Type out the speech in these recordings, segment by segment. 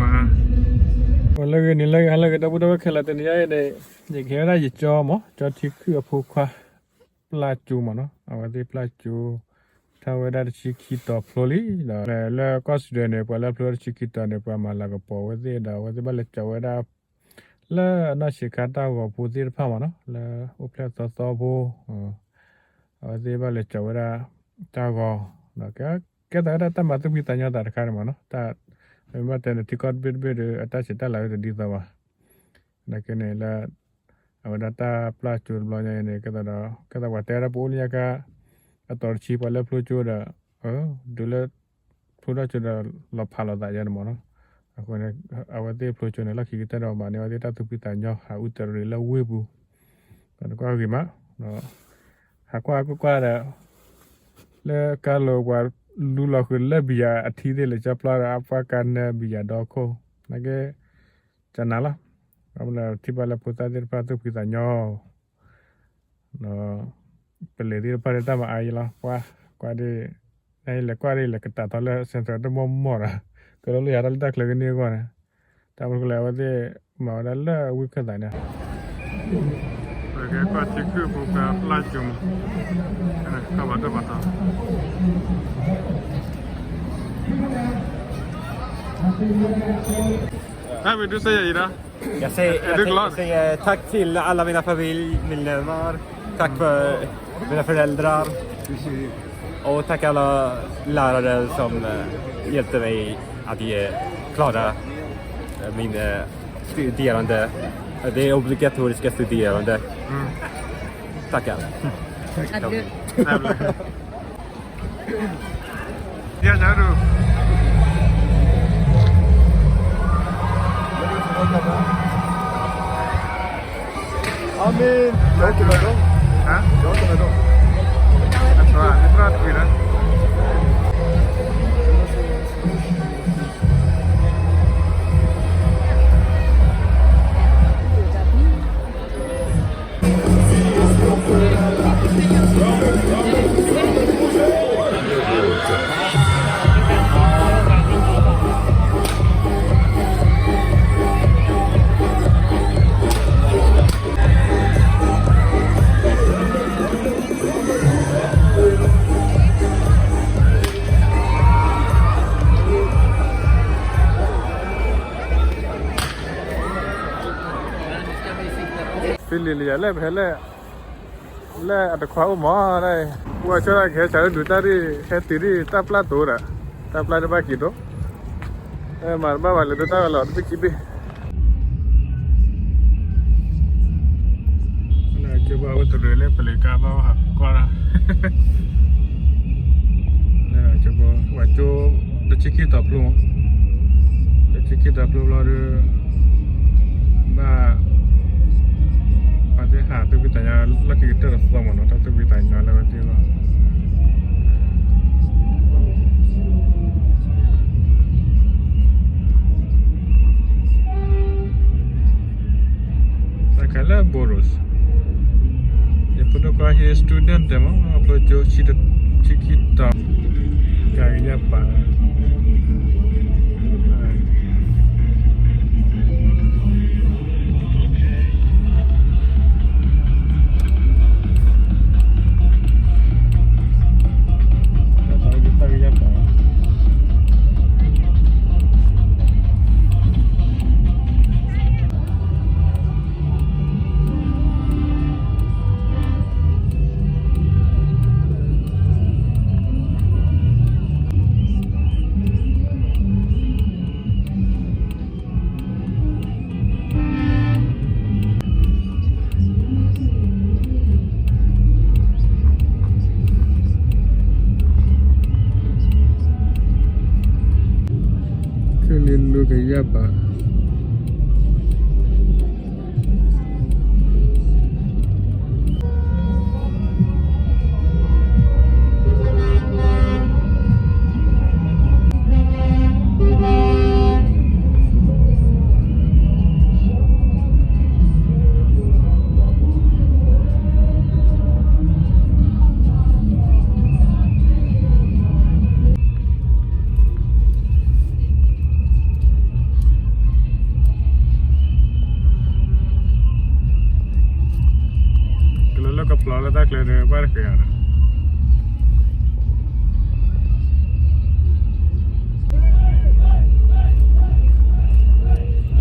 မၤ အိၣ်လၢဂ့ၤန့ၣ်လၢဂ့ၤ ဟါလၢဂ့ၤ ဒီပုၢ်ဒီဝဲၢ်ခဲလၢာ် တနံၤညါအံၤန့ၣ် ယကဟဲဝဲဒၣ်ယကၠီမး ကၠီထံခုၣ်အဖိခွါ ပျၢ်ကၠိမးနီၤ အဝဲသ့ၣ်ပျၢ်ကၠိ ထီၣ်ဝဲဒၣ်တဆံခံတီၤဖျိလံ ဒီးလၢကီၢ်စူဒဲၣ်န့ၣ် ပှၤလၢဖျိတဆံခံတီၤန့ၣ် ပှၤမၤလၤကပီၤဝဲသ့ၣ်ဒီး အဝဲသ့ၣ်ဘၣ်လဲၤကၠီဝဲဒၣ် လၢအနီၢ်ဆံးခါတၢ်ဂီၤဖိသ့ၣ်တဖၣ်မးနီၤ လၢအိၣ်ဖျဲၣ်သီသီဖိ အဝဲသ့ၣ်ဘၣ်လဲၤကၠီဝဲဒၣ်တၢ်ဂီၤ ဒီးကဲသးဝဲဒၣ်တၢ်မၤသူၣ်ဖှံသးညီသးတခါန့ၣ်မးနီၤ တၢ်မ့ၢ်ဘၣ်တဲန့ၣ် ထံကီၢ်တဘ့ၣ်တဘ့ၣ်ဒီး အတၢ်ဆံးတၢ်လၤဝဲတဒ်သိးဘၣ် နာ်က့န့ၣ်လၢ အဝဲဒၣ်တၢ်ပျၢ်ကၠိတဘျီညါအံၤန့ၣ် ကဲသးဒီး ကဲသးပှၤတဲဝဲဒၣ်ပအိၣ်လၢညါခါ အတီၤတဆံ ပှၤလၢဖျိကၠိဒီး ဒုးလၢ ဖျိထီၣ်ကၠိဒီး လီၤဖးလိာ်သးယါန့ၣ်မးနီၤ အဃိန့ၣ် အဝဲသ့ၣ်ဖျိကၠိန့ၣ် လီၢ်ခံကတၢၢ်ဒီးမၤန့ၢ်အဝဲသ့ၣ်တၢ်သူၣ်ဖှံသးညီ ဟးအူတရံးလၢဝ့ၢ်ပူၤ ဒီးကွၢ်ဂ့ၤမး ဟးကွၢ်ကွၢ်ကွၢ်ဒီး လၢကါလိၤပှၤလူလီၤဃုာ်လၢဘံယၤအထံသ့ၣ်လၢကၠီပျၢ်ဒီး အပှၢ်ကါနၢဘံယၤဒီခိၣ် နာ်က့ ကနၤလီၤ ထံၣ်ဘၣ်လၢဖိသၣ်သ့ၣ်တဖၣ်သူၣ်ဖှံသးညီ ဒီး ပလံၤသ့ၣ်တဖၣ်လၢတၢ်မၤအါယံလီၤ ကွၢ်ကွၢ်ဒ် နလဲၤကွၢ်ဒ်လဲၤကတးထီလၢ Central တမီၢ်မီၢ်ဒီး ကလီလၢယၤတၢ်လၢတၢ်ချၢကန့ၢ်အဂီၢ်န့ၣ် တၢ်မနုၤလဲၣ် အဝဲသ့ၣ်မၤဝဲဒၣ်လၢဝ့ၢ်ခၢၣ်သးန့ၣ် ပကဲကွၢ်ထံခုၣ်ဖိခွါပျၢ်ကၠိမး ကဘၣ်ဒိၣ်ဘၣ်ထီ Hi, vill du säga Ida? Jag säger, jag säger tack till alla mina familjemedlemmar. Tack för mina föräldrar. Och tack alla lärare som eh, hjälpte mig att eh, klara eh, min eh, studerande. Det är obligatoriska studerande. Tackar. Adjø. Adjø. Amen. Hein?ဖံလံၤလံၤယၤလၢပဟဲလၢ လၢအတခွါအိၣ်မး ပှၤဆၢကဟဲစးလၢဒုးတၢ်ရ့ၣ် ဟဲတုၤရ့ၣ်တၢ်ပျၢ်တိၤဒီး တၢ်ပျၢ်တဘၣ်က့ၤဒိၣ် မၤတဘၣ်ဘၣ်လၢဒိၣ်တၢ်ဂီၤလီၤတဘ့ၣ်ခံဘ့ၣ် ကၠိဘၣ်အိၣ်တရံးလၢပလံၤကါဘၣ်ဟးကွၢ်ဒၣ် ကၠိဘၣ်ဝဲကၠိ တဆံခံတီၤဖျိ တဆံခံတီၤဖျိဘျီဒီး ဘၣ် ပှၤသ့ၣ်ဟးသူၣ်ဖှံသးညီ လီၢ်ခံကတၢၢ်တသီမးနီၤ တၢ်သူၣ်ဖှံသးညီလၢဝဲသ့ၣ်လီၤ တၢ်ခးလၢ Borås ယဖိဒိၣ်ခွါဟ့ student တဲမး ဖျိကၠိ ဆံခံတီၤ ကကယၢ်ပာ် ကလံၤလူၤကယၢ်ပာ် တၢ်ကျဲၤဒီးဘၣ်တဃဲၤဧါန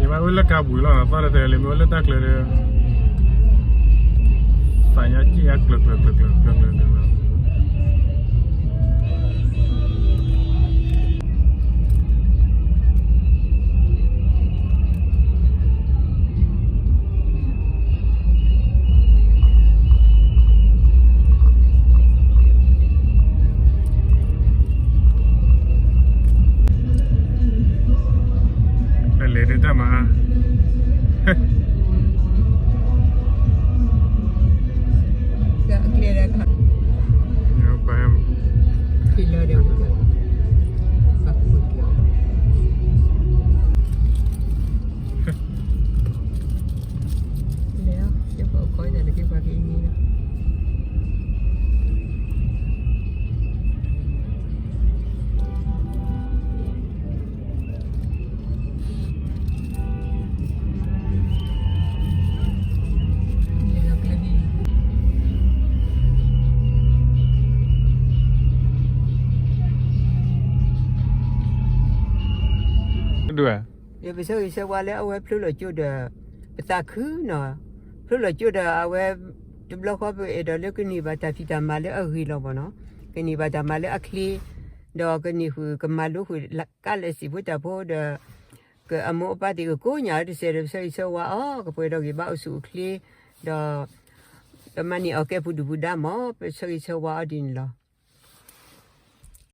ီၤ, ယမ့ၢ်အိၣ်လၢကါပူၤလီၤနီၤ, သီၣ်တတဲလၢမ့ၢ်အိၣ်လၢတၢ်ကျဲၤဒီး သးညါကံၣ်ညါကျၢၤကျၢၤကျၢၤကျၢၤကျၢၤကျၢၤလီၤ. လဲၤဒၣ်တၢ်မၤ အကျဲဒီး ဖံလၢဒီး လဲၤ ယပခီယလၢက့ၤပှၤက့ၤအံၤန့ၣ်လီၤ. ဒ်ပဆၢဂ့ၤဆၢဝါလၢအဝဲဖျိလီၤကၠိဒီး ပသးခုနီၤ, ဖျိလီၤကၠိဒီးအဝဲ တဘျီဃီပအဲၣ်ဒိးလၢကန့ၢ်ဘၣ်တၢ်ဖံးတၢ်မၤလၢအဂ့ၤလီၤဘၣ်နီၤ, ကန့ၢ်ဘၣ်တၢ်မၤလၢအချ့, ဒီးကန့ၢ်ဃုာ်ကမၤလိဃုာ်ကၣ်လဲၣ်စံးဖိတၢ်ဖိဒီး ကအမိၢ်အပၢ်သ့ၣ်ကကိးညါတစဲးဒီး ပဆၢဂ့ၤဆၢဝါအီၤ ကပှဲၤဒီးဂ့ၤဘၣ်အိၣ်ဆူၣ်အိၣ်ချ့, ဒီး ကမၤန့ၢ်အီၤကဲပူၤဒုၣ်ပူၤဒါမး ပဆၢဂ့ၤဆၢဝါအီၤဒ်န့ၣ်လီၤ.